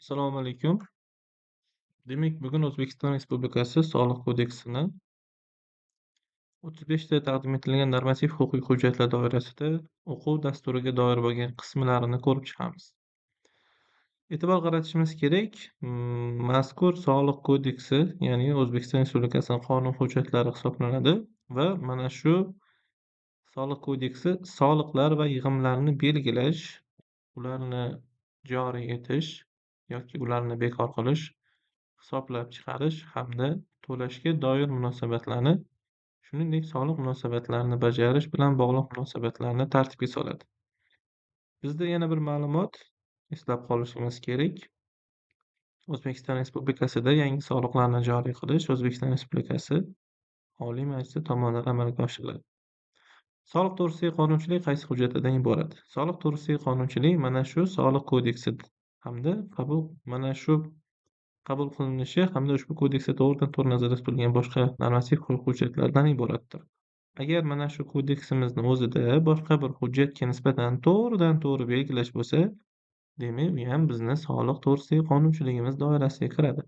Assalomu alaykum. Demak, bugun O'zbekiston Respublikasi Soliq kodeksini 35 ta taqdim etilgan normativ huquqiy hujjatlar doirasida o'quv dasturiga doir bo'lgan qismlarini ko'rib chiqamiz. E'tibor qaratishimiz kerak, mazkur Soliq kodeksi, ya'ni O'zbekiston Respublikasining qonun hujjatlari hisoblanadi va mana shu Soliq kodeksi soliqlar va yig'imlarni belgilash, ularni joriy etish yoki ularni bekor qilish, hisoblab chiqarish hamda to'lashga doir munosabatlarni, shuningdek, soliq munosabatlarini bajarish bilan bog'liq munosabatlarni tartibga soladi. Bizda yana bir ma'lumot eslab qolishimiz kerak. O'zbekiston Respublikasida yangi soliqlarni joriy qilish O'zbekiston Respublikasi Oliy Majlisi tomonidan amalga oshiriladi. Soliq to'g'risidagi qonunchilik qaysi hujjatlardan iborat? Soliq to'g'risidagi qonunchilik mana shu Soliq kodeksi hamda qabul mana shu qabul qilinishi hamda ushbu kodeksda to'g'ridan-to'g'ri nazarda tutilgan boshqa normativ huquqiy hujjatlardan iboratdir. Agar mana shu kodeksimizni o'zida boshqa bir hujjatga nisbatan to'g'ridan-to'g'ri belgilash bo'lsa, demak, u ham bizni soliq to'g'risidagi qonunchiligimiz doirasiga kiradi.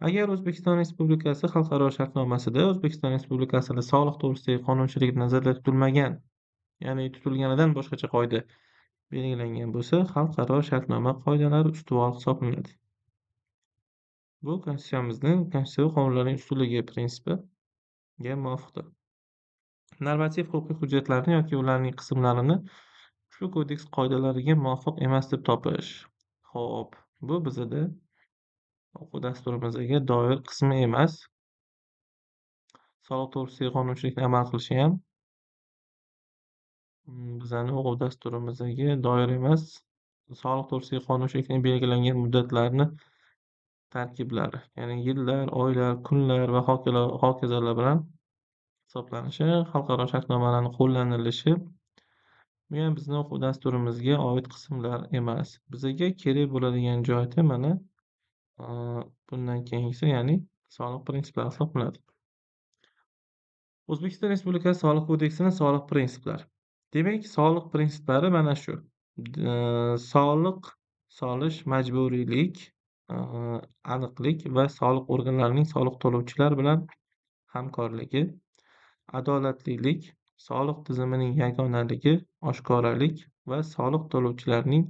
Agar O'zbekiston Respublikasi xalqaro shartnomasida O'zbekiston Respublikasida soliq to'g'risidagi qonunchilik nazarda tutilmagan, ya'ni tutilganidan boshqacha qoida belgilangan bo'lsa, xalqaro shartnoma qoidalari ustuvor hisoblanadi. Bu konstitutsiyamizning konstitutsiyaviy qonunlarning ustunligi prinsipiga muvofiqdir. Normativ huquqiy hujjatlarni yoki ularning qismlarini ushbu kodeks qoidalariga muvofiq emas deb topish. Xo'p, bu bizada o'quv dasturimizga doir qismi emas. Soliq to'g'risidagi qonunchilikni amal qilishi ham bizani o'quv dasturimizga doir emas. Soliq to'g'risidagi qonunchilikning belgilangan muddatlarni tarkiblari, ya'ni yillar, oylar, kunlar va hokazolar bilan hisoblanishi, xalqaro shartnomalarning qo'llanilishi bu ham bizni o'quv dasturimizga oid qismlar emas. Bizga kerak bo'ladigan joyda mana bundan keyingisi, ya'ni soliq prinsiplari hisoblanadi. O'zbekiston Respublikasi Soliq kodeksining soliq prinsiplari. Demak, soliq prinsiplari mana shu. Soliq solish majburiylik, aniqlik va soliq organlarining soliq to'lovchilar bilan hamkorligi, adolatlilik, soliq tizimining yagonaligi, oshkoralik va soliq to'lovchilarning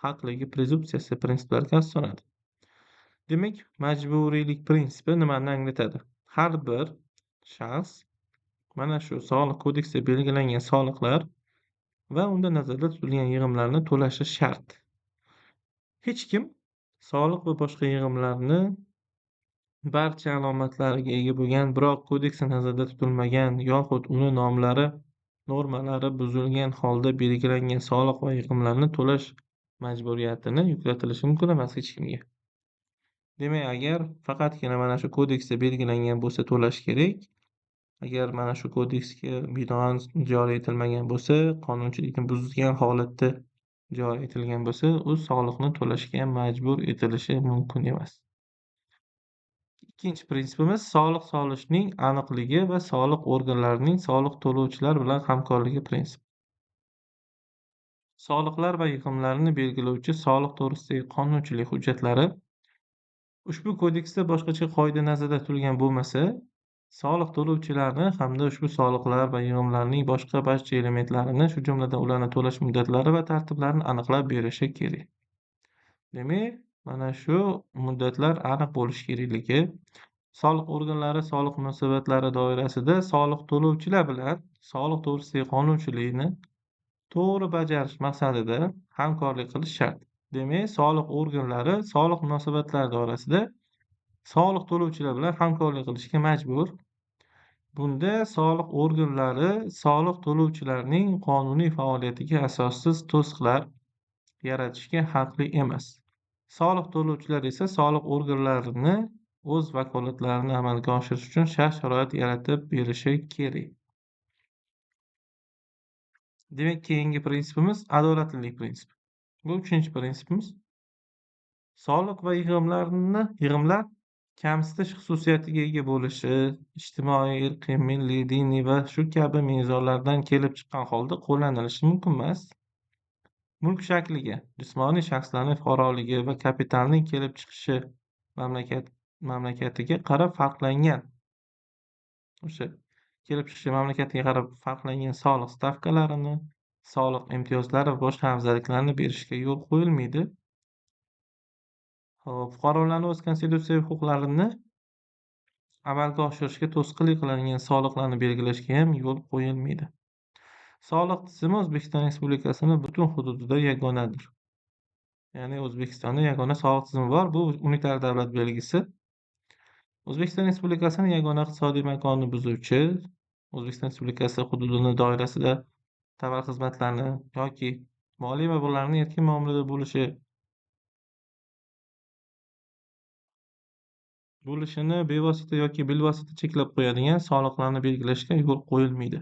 haqligi prezumpsiyasi prinsiplariga asoslanadi. Demak, majburiylik prinsipi nimani anglatadi? Har bir shaxs mana shu soliq kodeksida belgilangan soliqlar va unda nazarda tutilgan yig'imlarni to'lashi shart. Hech kim soliq va boshqa yig'imlarni barcha alomatlariga ega bo'lgan, biroq kodeksda nazarda tutilmagan yoxud uni nomlari, normalari buzilgan holda belgilangan soliq va yig'imlarni to'lash majburiyatini yuklatilishi mumkin emas hech kimga. Demak, agar faqatgina mana shu kodeksda belgilangan bo'lsa to'lash kerak. Agar mana shu kodeksga binoan joriy etilmagan bo'lsa, qonunchilikni buzgan holatda joriy etilgan bo'lsa, u soliqni to'lashga majbur etilishi mumkin emas. Ikkinchi prinsipimiz soliq solishning aniqligi va soliq organlarining soliq to'lovchilar bilan hamkorligi prinsipi. Soliqlar va yig'imlarni belgilovchi soliq to'g'risidagi qonunchilik hujjatlari ushbu kodeksda boshqacha qoida nazarda tutilgan bo'lmasa, soliq to'lovchilarni hamda ushbu soliqlar va yig'imlarning boshqa barcha elementlarini, shu jumladan ularni to'lash muddatlari va tartiblarini aniqlab berishi kerak. Demak, mana shu muddatlar aniq bo'lishi kerakligi, soliq organlari soliq munosabatlari doirasida soliq to'lovchilar bilan soliq to'g'risidagi qonunchilikni to'g'ri bajarish maqsadida hamkorlik qilish shart. Demak, soliq organlari soliq munosabatlari doirasida soliq to'lovchilar bilan hamkorlik qilishga majbur. Bunda soliq organlari soliq to'lovchilarning qonuniy faoliyatiga asossiz to'siqlar yaratishga haqli emas. Soliq to'lovchilar esa soliq organlarini o'z vakolatlarini amalga oshirish uchun shart-sharoit yaratib berishi kerak. Demak, keyingi prinsipimiz adolatlilik prinsipi. Bu uchinchi prinsipimiz. Soliq va yig'imlar kamsitish xususiyatiga ega bo'lishi, ijtimoiy, irqiy, milliy, diniy va shu kabi mezonlardan kelib chiqqan holda qo'llanilishi mumkin emas. Mulk shakliga, jismoniy shaxslarning fuqaroligi va kapitalning kelib chiqishi mamlakatiga qarab farqlangan, o'sha kelib chiqishi mamlakatiga qarab farqlangan soliq stavkalarini, soliq imtiyozlari va boshqa afzalliklarni berishga yo'l qo'yilmaydi. Xo'p, fuqarolarning o'z konstitutsiyaviy huquqlarini amalga oshirishga to'sqinlik qiladigan soliqlarni belgilashga ham yo'l qo'yilmaydi. Soliq tizimi O'zbekiston Respublikasining butun hududida yagonadir. Ya'ni O'zbekistonda yagona soliq tizimi bor. Bu unitar davlat belgisi. O'zbekiston Respublikasining yagona iqtisodiy makonini buzuvchi, O'zbekiston Respublikasi hududini doirasida tovar xizmatlarni yoki moliya mablag'larini erkin muomalada bo'lishini bevosita yoki bilvosita cheklab qo'yadigan soliqlarni belgilashga yo'l qo'yilmaydi.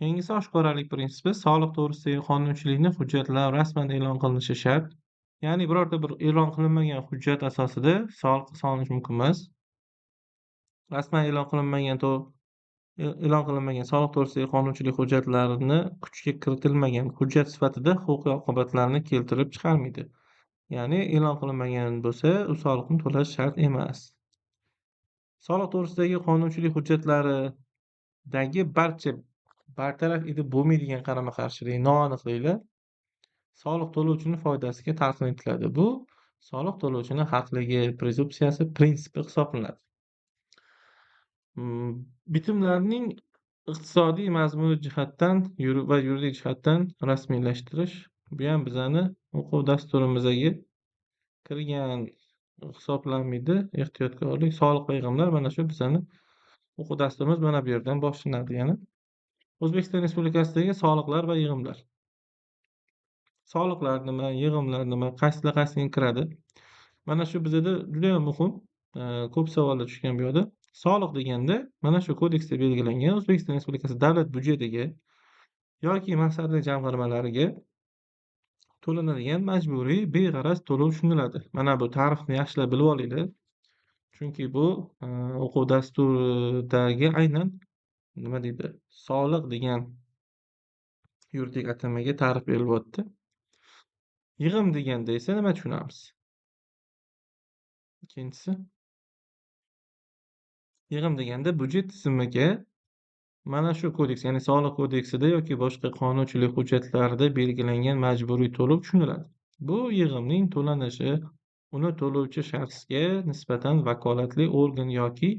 Keyingisi oshkoralik prinsipi. Soliq to'g'risidagi qonunchilikni hujjatlar rasman e'lon qilinishi shart. Ya'ni birorta bir e'lon qilinmagan hujjat asosida soliq solinishi mumkin emas. Rasman e'lon qilinmagan soliq to'g'risidagi qonunchilik hujjatlarini kuchga kiritilmagan hujjat sifatida huquqiy oqibatlarni keltirib chiqarmaydi. Ya'ni e'lon qilinmagan bo'lsa, u soliqni to'lash shart emas. Soliq to'g'risidagi qonunchilik hujjatlaridagi barcha bartaraf etib bo'lmaydigan qarama-qarshilik, noaniqliklar soliq to'lovchining foydasiga talqin etiladi. Bu soliq to'lovchining haqligi prezumpsiyasi prinsipi hisoblanadi. Bitimlarning iqtisodiy mazmuni jihatdan va yuridik jihatdan rasmiylashtirish, bu ham bizani o'quv dasturimizga kirgan hisoblanmaydi. Ehtiyotkorlik, soliq va yig'imlar mana shu bizani o'quv dasturimiz mana bu yerdan boshlanadi. Ya'ni O'zbekiston Respublikasidagi soliqlar va yig'imlar. Soliqlar nima, yig'imlar nima, qaysilar qaysiga kiradi? Mana shu bizada juda ham muhim, ko'p savollar tushgan bu yerda. Soliq deganda mana shu kodeksda belgilangan O'zbekiston Respublikasi davlat byudjetiga yoki maqsadli jamg'armalariga to'lanadigan majburiy beg'araz to'lov tushuniladi. Mana bu ta'rifni yaxshilab bilib olinglar. Chunki bu o'quv dasturidagi aynan nima deydi, soliq degan yuridik atamaga ta'rif berilyapti. Yig'im deganda esa nima tushunamiz? Ikkinchisi, yig'im deganda byudjet tizimiga mana shu kodeks, ya'ni soliq kodeksida yoki boshqa qonunchilik hujjatlarida belgilangan majburiy to'lov tushuniladi. Bu yig'imning to'lanishi uni to'lovchi shaxsga nisbatan vakolatli organ yoki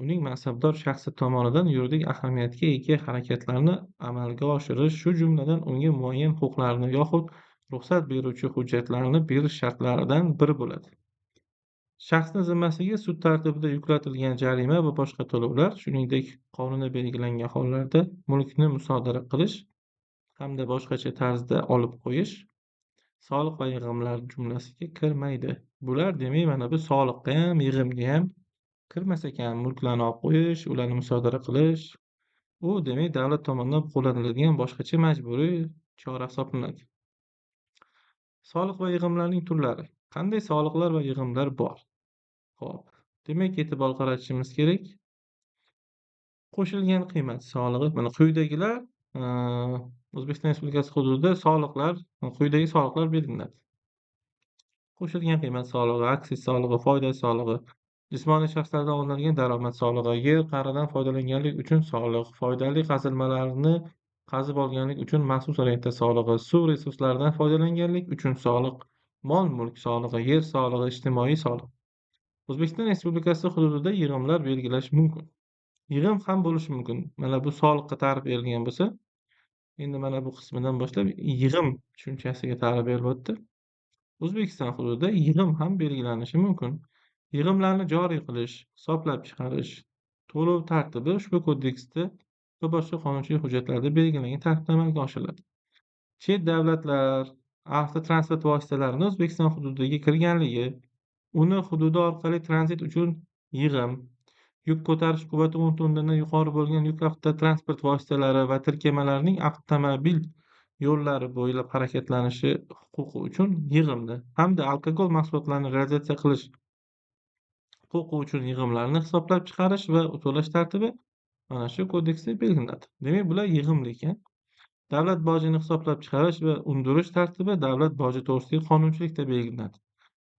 uning mansabdor shaxsi tomonidan yuridik ahamiyatga ega harakatlarni amalga oshirish, shu jumladan unga muayyan huquqlarni yoxud ruxsat beruvchi hujjatlarni berish shartlaridan biri bo'ladi. Shaxsni zimmasiga sud tartibida yuklatilgan jarima va boshqa to'lovlar, shuningdek, qonunda belgilangan hollarda mulkni musodara qilish hamda boshqacha tarzda olib qo'yish soliq va yig'imlar jumlasiga kirmaydi. Bular demak mana bu soliqqa ham, yig'imga ham kirmas ekan. Mulklarni olib qo'yish, ularni musodara qilish, u demak davlat tomonidan qo'llaniladigan boshqacha majburiy chora hisoblanadi. Soliq va yig'imlarning turlari. Qanday soliqlar va yig'imlar bor? Xo'p, demak e'tibor qaratishimiz kerak. Qo'shilgan qiymat solig'i. Mana quyidagilar O'zbekiston Respublikasi hududida soliqlar, quyidagi soliqlar belgilanadi. Qo'shilgan qiymat solig'i, aksiz solig'i, foyda solig'i, jismoniy shaxslardan olinadigan daromad solig'i, yer qa'ridan foydalanganlik uchun soliq, foydali qazilmalarni qazib olganlik uchun maxsus renta solig'i, suv resurslaridan foydalanganlik uchun soliq, mol-mulk solig'i, yer solig'i, ijtimoiy soliq. O'zbekiston Respublikasi hududida yig'imlar belgilash mumkin. Yig'im ham bo'lishi mumkin. Mana bu soliqqa ta'rif berilgan bo'lsa, endi mana bu qismidan boshlab yig'im tushunchasiga ta'rif berilyapti. O'zbekiston hududida yig'im ham belgilanishi mumkin. Yig'imlarni joriy qilish, hisoblab chiqarish, to'lov tartibi ushbu kodeksda va boshqa qonunchilik hujjatlarida belgilangan tartibda amalga oshiriladi. Chet davlatlar avtotransport vositalarini O'zbekiston hududiga kirganligi, uni hududi orqali tranzit uchun yig'im, yuk ko'tarish quvvati 10 tonnadan yuqori bo'lgan yuk avtotransport vositalari va tirkamalarining avtomobil yo'llari bo'ylab harakatlanishi huquqi uchun yig'imni hamda alkogol mahsulotlarini realizatsiya qilish huquqi uchun yig'imlarni hisoblab chiqarish va to'lash tartibi mana shu kodeksda belgilanadi. Demak, bular yig'imli ekan. Davlat bojini hisoblab chiqarish va undirish tartibi davlat boji to'g'risidagi qonunchilikda belgilanadi.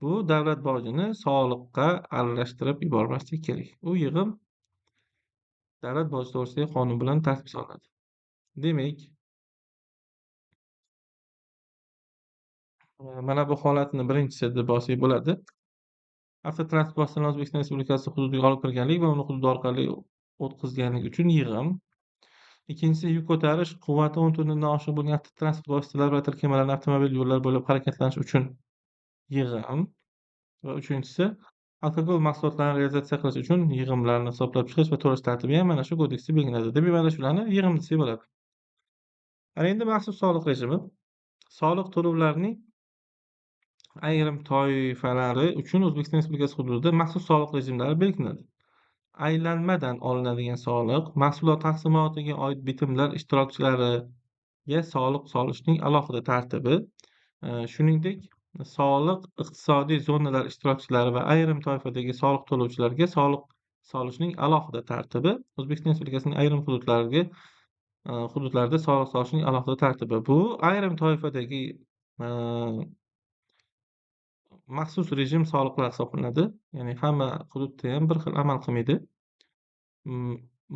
Bu davlat bojini soliqqa aralashtirib yubormaslik kerak. U yig'im davlat boji to'g'risidagi qonun bilan tartibga solinadi. Demak, mana bu holatni birinchisi deb olsak bo'ladi. Avtotransport vositalarini O'zbekiston Respublikasi hududiga olib kirganlik va uni hudud orqali o'tkazganlik uchun yig'im. Ikkinchisi, yuk ko'tarish quvvati 10 tonnadan oshiq bo'lgan avtotransport vositalari va tirkamalarni avtomobil yo'llari bo'ylab harakatlanish uchun yig'im. Va uchinchisi, alkogol mahsulotlarini realizatsiya qilish uchun yig'imlarni hisoblab chiqish va to'lash tartibi ham mana shu kodeksda belgilanadi. Demak, mana shularni yig'im desak bo'ladi. Ana endi maxsus soliq rejimi. Soliq to'lovlarining ayrim toifalari uchun O'zbekiston Respublikasi hududida maxsus soliq rejimlari belgilanadi. Aylanmadan olinadigan soliq, mahsulot taqsimotiga oid bitimlar ishtirokchilariga soliq solishning alohida tartibi, shuningdek, soliq iqtisodiy zonalar ishtirokchilari va ayrim toifadagi soliq to'lovchilarga soliq solishning alohida tartibi, O'zbekiston Respublikasining ayrim hududlarida soliq solishning alohida tartibi. Bu ayrim toifadagi maxsus rejim soliqlar hisoblanadi. Ya'ni hamma hududda ham bir xil amal qilmaydi.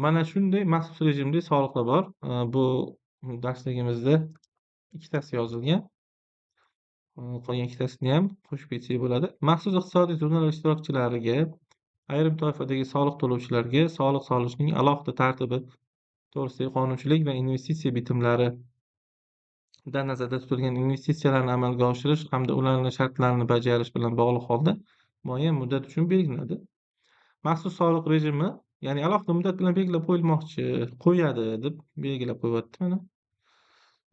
Mana shunday maxsus rejimli soliqlar bor. Bu darsligimizda ikkitasi yozilgan. Qolgan ikkitasini ham qo'shib ketsak bo'ladi. Maxsus iqtisodiy zonalar ishtirokchilariga, ayrim toifadagi soliq to'lovchilarga soliq solishning alohida tartibi to'g'risidagi qonunchilik va investitsiya bitimlari da nazarda tutilgan investitsiyalarni amalga oshirish hamda ularning shartlarini bajarish bilan bog'liq holda muayyan muddat uchun belgilanadi. Maxsus soliq rejimi, ya'ni alohida muddat bilan belgilab qo'yilmoqchi, qo'yadi deb belgilab qo'yapti mana.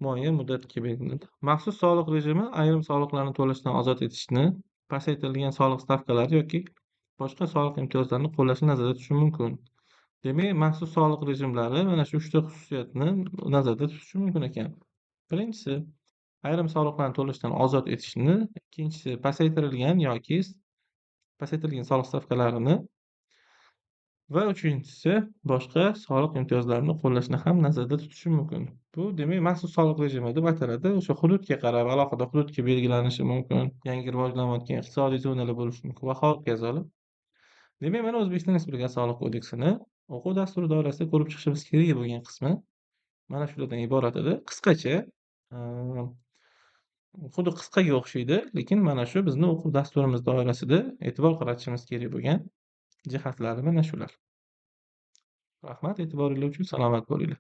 Muayyan muddatga belgilanadi. Maxsus soliq rejimi ayrim soliqlarni to'lashdan ozod etishni, pasaytirilgan soliq stavkalari yoki boshqa soliq imtiyozlarini qo'llashni nazarda tutishi mumkin. Demak, maxsus soliq rejimlari mana shu uchta xususiyatni nazarda tutishi mumkin ekan. Birinchisi, ayrim soliqlarni to'lashdan ozod etishni, ikkinchisi, pasaytirilgan yoki pasaytirilgan soliq stavkalarini va uchinchisi, boshqa soliq imtiyozlarini qo'llashni ham nazarda tutishi mumkin. Bu demak maxsus soliq rejimi deb ataladi. O'sha hududga qarab alohida hududga belgilanishi mumkin, yangi rivojlanayotgan iqtisodiy zonalar bo'lishi mumkin va hokazolar. Demak, mana O'zbekiston Respublikasi Soliq kodeksini o'quv dasturi doirasida ko'rib chiqishimiz kerak bo'lgan qismi mana shulardan iborat edi. Qisqacha, xuddi qisqaga o'xshaydi, lekin mana shu bizni o'quv dasturimiz doirasida e'tibor qaratishimiz kerak bo'lgan jihatlari mana shular. Rahmat e'tiboringiz uchun, salomat bo'linglar.